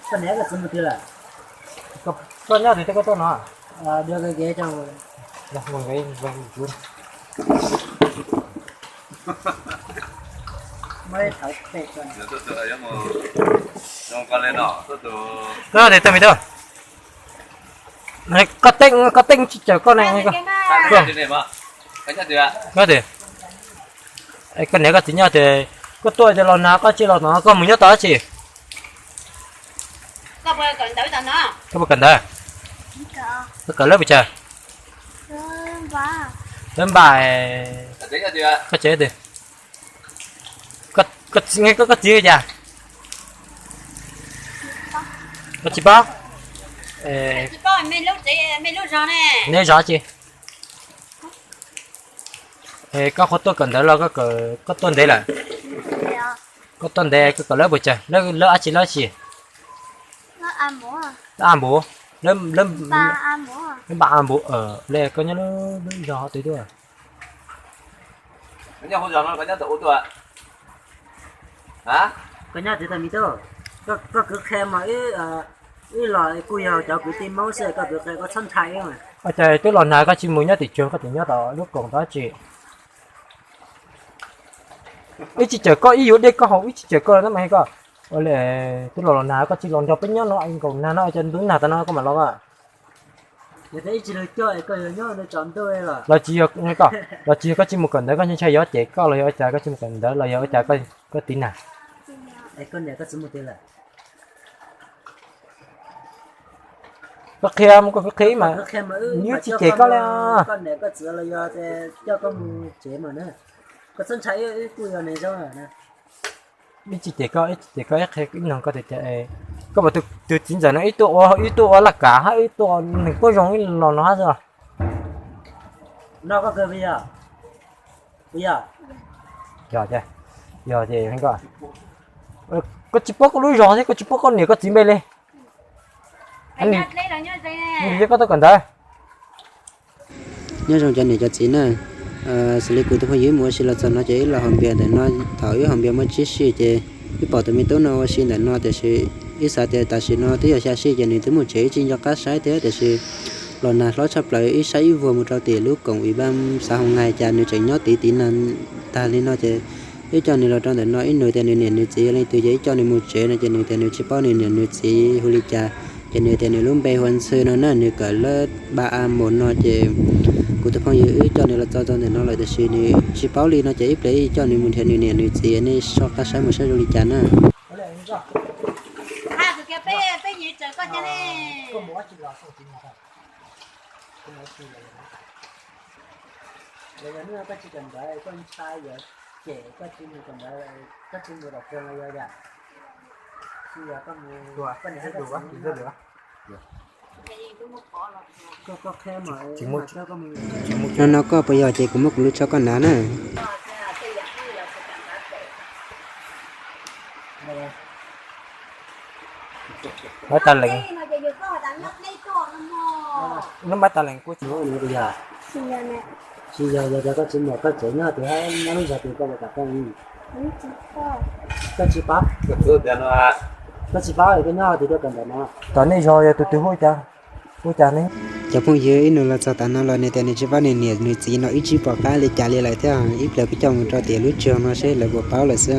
Koj niam koj txiv mus twg lawm? Koj nyob twg thiab koj tuaj no? Koj nyob twg tag me tub? Koj teeb, koj teeb tsis caum koj ne. Koj niam koj txiv nyob twg? Koj tuaj tias los nag koj tsis los no koj mus nyob tod tsis? Koj puas kawm ntawv? Koj kawm lab puas tsawg? Lab npam. Koj tsev twg? Koj txiv hu cas? Koj tsis paub? Neb zov tsis? Koj qhuav tuaj kawm ntawv los koj tuaj ntev lawm? Koj tuaj ntev koj kawm lab puas tsawg, lab dab tsi lab tsi? Lab a npum, lab npam a npum, le koj nyob lub zos twg tuaj? Koj nyob twg tag me tub? Koj kwv qhia mas wb los kuj yog cov kwv tij Hmoob xwb, koj kwv qhia koj txhob ntshai wb mas. Ua cas twb los nag koj tsis mus nyob tim tsev koj tseem nyob tom lub koom tod tsis? Wb tsis caum koj, wb yuav dej koj haus wb tsis caum koj los tab mas koj. Ua li twb los los nag koj tsis los nrog peb nyob no es nkaum nag no ua cas ntub nag tas no koj mam los? Los tsis yog, los tsis yog koj tsis mus kawm ntawv koj ntshai ntshai yuav cem koj los yog ua cas koj tsis mus kawm ntawv los yog ua cas koj tiv nag? Koj qhia mus koj kwv qhia ib mas, wb tsis cem koj li. Wb tsis cem koj, wb tsis cem koj, wb qhia ib noog koj tias tias koj pom tus txiv ntxawm no wb tuaj ua, wb tuaj ua laj kam hab wb tuaj neeg kuj zoo wb los no hab xwb. Yog, yog, koj tsis paub koj lub zos thiab koj tsis paub koj niam koj txiv npe li. Koj tuaj kawm ntawv. Nyob zoo cov niam cov txiv na, xws li kuv tus phooj ywg mus ua si los txog no ces wb los haus npias ntawm no, thaum wb haus npias muaj tsib sij ces wb pom tus me tub no ua si ntawm no tiam sis wb xav tias tam sim no twb yog xya sij ces nws twb mus tsev wb tsis nco qab saib thiab tiam sis los nag hlob tshaj plaws wb saib ib vuag mus rau tim lub koom ib npab xav hoo nais cas nws tseem nyob tiv tiv nag tag li no ces wb coj nws los rau ntawm no, wb nug tias nws niam nws txiv yog leej twg ces wb coj nws mus tsev no ces nws tias nws tsis paub nws niam nws txiv hu li cas, ces nws tias nws lub npe hu ua Ntxhw no na, nws kawm lab ba a mus no ces kuv tus phooj ywg wb coj nws los txog rau ntawm no lawm tiam sis nws tsis paub li no ces ib pliag wb coj nws mus nrhiav nws niam nws txiv, nej soj qab saib mus saib zoo li cas na. No no koj puas yog ces kuv muab kuv lub tso koj hnav na. Mab tas lees, lub mab tas lees kuj tsis yog, yog koj tsis muaj koj tsev nyob twg hab nyob lub zos twg koj puas kam koj? Koj tsis paub, koj tsis paub koj nyob twg tuaj kawm ntawv no. Tom nej zos yog tus twg hu cas, hu cas ne? Cov phooj ywg, ib nus los txog tav no los nws tias nws tsis paub nws niam nws txiv no wb tsis pom qab li cas li lawm thiab, ib pliag peb coj mus rau tim lub tsev no seb lawv puas paub lawm xwb.